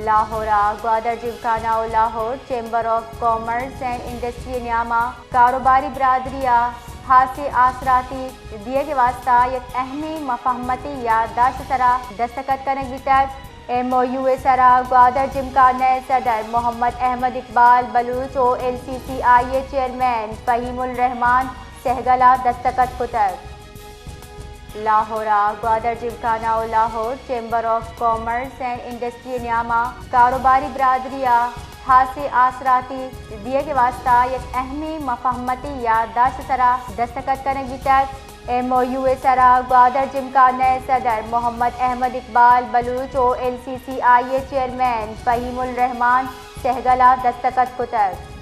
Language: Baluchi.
لاہور ء گوادر جمکانہ و Lahore chamber of commerce and industry ء نیاما کاروباری برادری ء ہاسیں آسراتی دیگ ء واستہ یک اہمیں مفاہمتی یادداشت ء سرا دستخط کنگ بیتگ۔ ایم او یو ء سرا گوادر جمکانہ ء صدر محمد احمد اقبال بلوچ و این سی سی آئی ء چیئرمین فہیم الرحمان سہگل ء دستخط کتگ۔ لاہور ء گوادر جمکانہ و Lahore chamber of commerce and industry ء نیاما کاروباری برادری ء ہاسیں آسراتی دیگ ء واستہ یک اہمیں مفاہمتی یادداشت ء سرا دستخط کنگ بیتگ۔ ایم او یو ء سرا گوادر جمکانہ ء صدر محمد احمد اقبال بلوچ و این سی سی آئی ء چیئرمین فہیم الرحمان سہگل ء دستخط کتگ۔